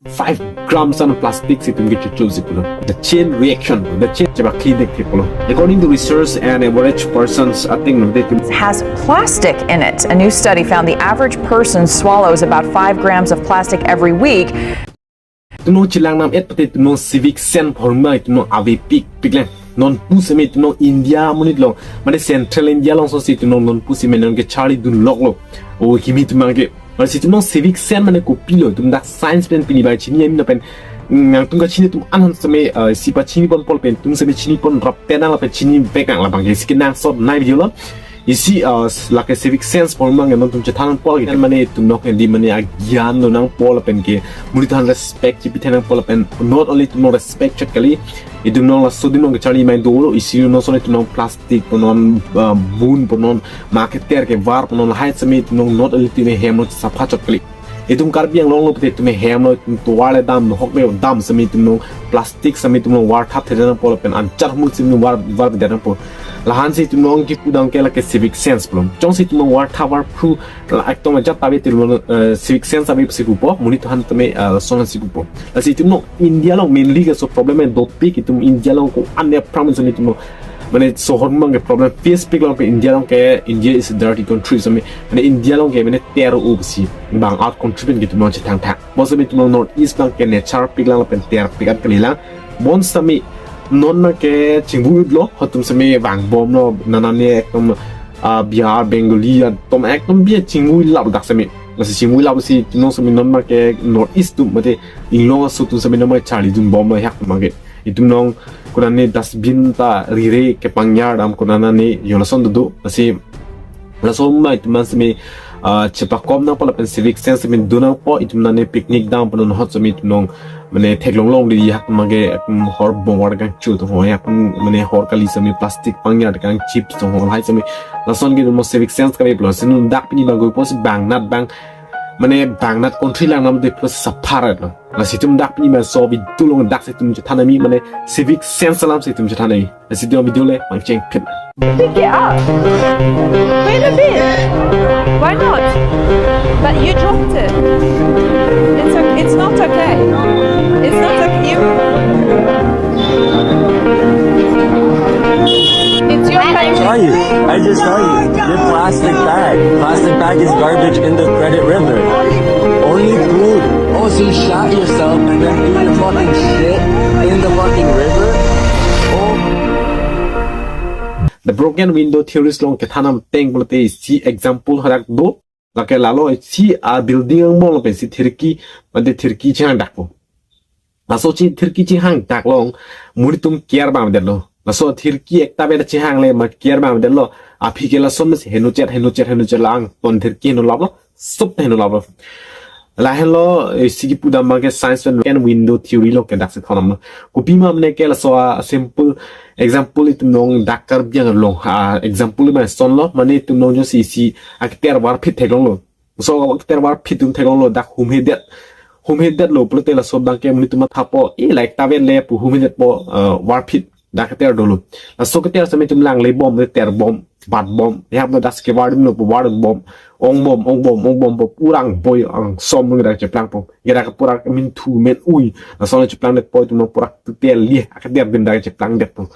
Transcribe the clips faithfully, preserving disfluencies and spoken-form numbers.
five grams an plastic si itum ke chuchu si pulo. The chain reaction, the chain chebak clean dek pulo. According to research, an average person's, I think, they can has plastic in it. A new study found the average person swallows about five grams of plastic every week. Itum nong chelang nam et pate itum nong civic sense pahormu itum nong ave pik pik lang. Non pu seme itum nong India amonit along, mane Central India along so si itum nong non pu seme nonke charlidun loklo. O himi itum abang ke. Mane si itum nong civic sense mane kopilo, itum dak science pen pini bai chini amin pen, mm, nangtum kachini atum an han seme, eh, si pachini pon pol pen, itum seme chini pon rap pen nang lapen chinivek nang, labang ke isi kenangsot nai video lo. Isi, eh, lake civic sense pahormu abang nontum chethan pol ke, mane itum nong ke di mane agyan lonang pol pen ke, monit aphan respect chipi thenang pol pen, not only itum nong respect chot kali, itum nong laso adim nong ke charli mai dolo, isi nong son itum nong plastic punon, uh, bun punon, ma keter kevar punon, lahai seme itum nong not only itum hem lo sapha chot kali. Itum Karbi Anglong lo pute itum hem lo, itum tovar le dam, hok le dam seme itum nong plastic seme itum nong varthap thedetang pol pen anchar humul seme itum nong var, var thedetang pol. Lahan si itum nong kipu abang ke lake civic sense pulo. Jongsi itum nong varthap varphu, la ekdom ajat tabe itum nong, eh, civic sense tabe si pupo, monit aphan tame, eh, son si pupo. Lasi itum nong India along mainly ke so problem en dopik itum India along ko ane pram seme itum nong. Mane so ahormu abang ke problem face pik along ke India along ke India is a dirty country seme. Mane India along ke mane ter u si bang out country pen ke itum nong chethang thang. Bonseme itum nong North East abang ke nature pik lang lapen ter pik an kali lang. Bonseme non abang ke chingvui lo, hatum seme vangbomlo, nanane ekdom, ah, Bihar, Bengali, atum ekdom biya chingvui lap dak seme. Lasi chingvui lap si itum nong seme non abang ke North East atum mate inglong aso atum seme non abang charlidun bomlo hak abang ke. Itum nong konane dustbin ta rire kepangyar dam konane yo lason dodo. Lasi laso ma itum an seme, ah, chepakom nang pol lapen civic sense seme do nang po, itum nane picnic dam punon hot seme itum nong mane theklong long di hak abang ke, um, hor bongwar kangchu atum ho hak, um, mane hor kali seme plastic pangyar kang chips atum ho lahai seme. Lason ke itum nong civic sense kave pulo, si non dak pini abang goi po si bang nat abang, mane bang nat country lang nam de plus sapha lo. Lasi itum dak pini abang so video along dak si itum chethan ami, mane civic sense alam si itum chethan ami. Lasi itum video le pangcheng phin. Pick it up. Wait a bit. Why not? But you dropped it. It's o-, it's not okay. It's not okay. You, it's your country. Saw you. I just saw you. Your plastic bag. Plastic bag is garbage in the Credit River. Only food. Oh, so you shot yourself and then threw your fucking shit in the fucking river? Oh. The broken window theories along kethan ateng pulote isi example hadak do. Lake lalo isi a building angbong lapen isi khirki, mate khirki chinghang dakpo. Laso chi khirki chinghang dak along monit atum care abang detlo. Laso khirki ekta beda chinghang le ma care abang detlo. Aphi ke lason si henochet, henochet, henochet lang ton khirki heno laplo. Sup heno laplo. Lahenlo, eh, isi kipu dam abang ke science pen broken window theory along ke dak si thonam lo. Kopima mane ke laso a simple example itum nong dak Karbi Anglong, ah, example ma son lo, mane itum nong jongsi isi aketer varphit theklonglo. So aketer varphit atum theklonglo dak humhedet. Humhedetlo pulote laso abang ke monit atum mathapo, e like taven le pu humhedetpo, eh, varphit. Dak keter dolo. Laso keter seme itum langle bom, le ter bom, bat bom. Ya mo das ke var adim lo pu var bom. Ong bom, ong bom, ong bom, bom. Pura angboi angsom lo dak cheplangpo. Dak pura minthu men ui. Laso lo cheplangdetpo itum nong pura tutel lih. Aketer adim dak cheplangdetpo.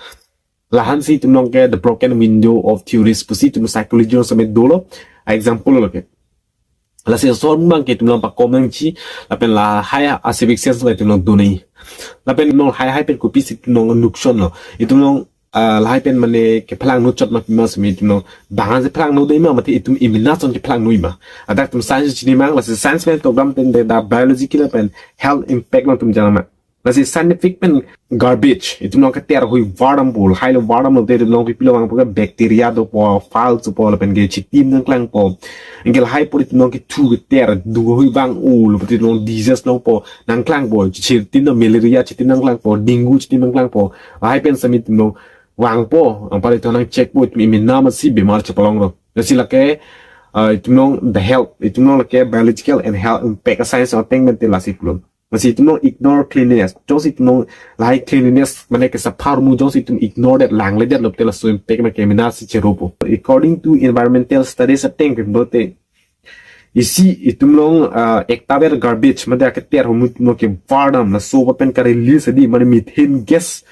Lahan si itum nong ke the broken window of theories pusi itum psychology along seme dolo. A example lo ke. Lasi laso ahormu abang ke itum nong pakom nangji, lapen lahai a civic sense la itum nong do nangji. Lapen itum nong lahai hai pen kopisi itum nong nukson lo. Itum nong, ah, lahai pen mane keplang nuchot ma pima seme itum nong. Bang an si plang nu dei ma mate itum imina son keplang nu ima. Adak itum science chinimang, lasi science pen program pen de da biological pen health impact nangtum jang ma. Lasi scientific pen garbage. Itum nong keter hui var dampo, lahai lo var damlo te itum nong pipilo vangpo ke bacteria dopo, files dopo, lapen ke chitim nangklangpo. Anke lahai pori itum nong kethu keter, du hui vang-olo, pati itum nong disease longpo, nangklangpo, chitim nong malaria, chitim nangklangpo, dengue, chitim nangklangpo. Lahai pen seme itum nong vangpo, anpar itum nang checkpo, itum imina masi bemar chepalonglo. Lasi lake, ah, itum nong the health, itum nong lake biological and health impact a science ateng pen te lasi pulo. Lasi itum nong ignore cleanliness. Jongsi itum nong lahai cleanliness mane kesapha ahormu jongsi itum ignore det, langledetlo te laso impact ma kemena si cheropo. According to environmental studies ateng pen pulote Isi itum along, ah, ektaver garbage mate aketer ahormu itum along kevar dam, laso pen ka-release adi mane methane gas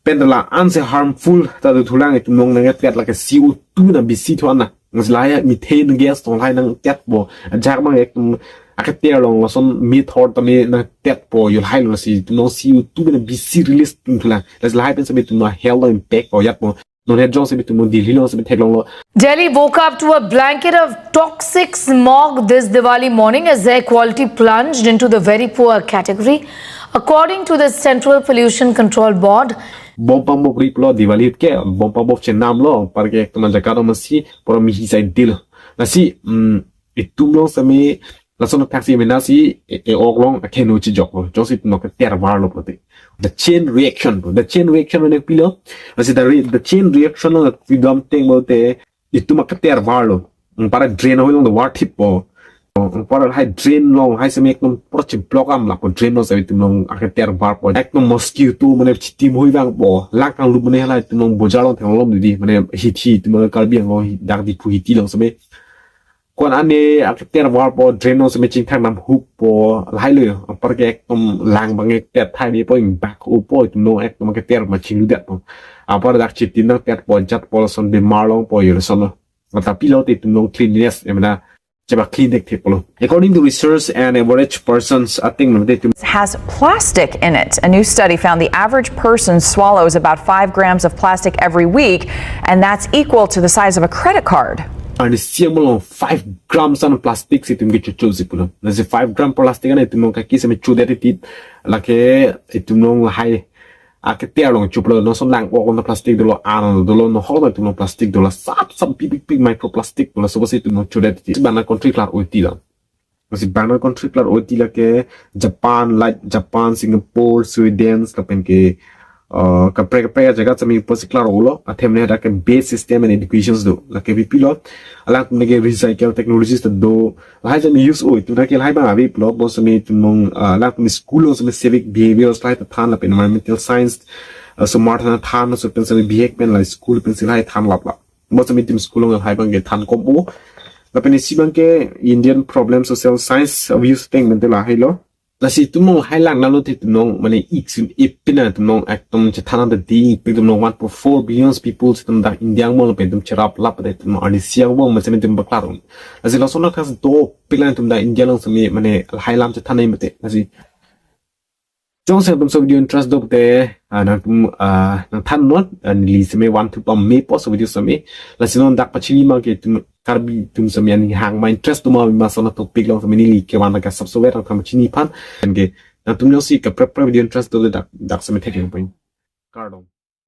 pen la ansi harmful ta dothulang. Itum along nangketet lake C O two na bisi thu-an na. Nang lahai methane gas tong lahai nangtetpo. Ajahak abang ekdom aketer along lason methor tame nangtetpo, yo lahai along si itum along C O two na bisi release dothulang. Lasi lahai pen sitame itum along health along impact po ajatpo. Non het jongsi itum along Delhi along sitame theklonglo. Delhi woke up to a blanket of toxic smog this Diwali morning as air quality plunged into the very poor category. According to the Central Pollution Control Board, Bom pangbopriplo Diwali ke, bom pangbob chenamlo, anparke ekdom ajahak amatsi pura mihi sai dilo. Lasi, mm, itum along sitame lason athaksi mena si e, e-ok along akheno chijoklo. Jongsi itum along keter varlo pulote. The chain reaction, the chain reaction mane kopilo. Lasi the, re- the chain reaction along pidam ateng pulote itum aketer varlo. Anpar drain ahoi along varthippo. Anpar lahai drain along lahai sitame ekdom pura chiblock am lapo, drain along sitame itum along aketer varpo. Ekdom mosquito mane chitim hui vangpo. Lang kanglup mane lahai itum along bojar along theklonglo didi. Mane hithi itum along Karbi Anglong hi- dak Diphu hithi along sitame. Ko-an ane aketer varpo, drain along sitame chingthang nam hukpo, lahailo yo. Anparke ekdom lang abang ektet thai mepo, ingbak upo, itum along ekdom aketer ma chingludetpo. Anpar dak chitim nangtetpo, ajatpo lason bemar longpo yo lason lo. Mata pilote itum along cleanliness, emena cheba clean dektheplo. According to research, an average person's, I think, mate itum has plastic in it. A new study found the average person swallows about five grams of plastic every week, and that's equal to the size of a credit card. Arnisi angbong along five grams an plastic si itum kechocho si pulo. Lasi five gram plastic an itum along kaki sitame chodet titi. Lake itum along lahai aketer along choplo, non lason lang-ok along plastic dolo, an dolo, non hol itum along plastic dolo, sap sap big big big microplastic dolo, laso pusi itum along chodet titi. Bang country klar-o tilo. Lasi bang country klar-o tilo ke Japan, like Japan, Singapore, Sweden, lapen ke, uh, kaprek kaprek ajahak sitame pusi klar-olo, athe mane dak ke base system and educations do. Lake kopilo, alangtum ke recycle technologies ta do. Lahai sitame use-o, itum ke lahai abang aveplo, bonsitame itum along, uh, alangtum school along sitame civic behaviors lahai ta than lapen environmental science, uh, osomar than than, laso pen sitame bihek pen la school pensi lahai than laplap. Bonsitame itum school along lahai abang kethan kom-o. Lapen isi abang ke Indian problem social science abuse ateng pen te lahailo. Lasi itum along lahai lang nalo te itum along mane ik sun ip pina itum along ekdom chethan anta ding, itum along one point four billion people itum dak India angbong lapen itum cherap lap te itum along arnisi angbong mane itum paklar un. Lasi lason akhas dopik lang itum dak India along sitame mane lahai alam chethan nai mate. Lasi jongsi itum laso video interest do te, ah, nangtum, ah, nangthan non, ah, neli sitame van thu pame po laso video sitame. Lasi non dak pachini abang ke itum Karbi atum sitame aning hang ma interest do ma, ma lason atopic along sitame neli kevan dak asap sovet nangthan pachini aphan. Anke nangtum jongsi kaprek kaprek video interest do te dak, dak sitame theklong pon. Kardom.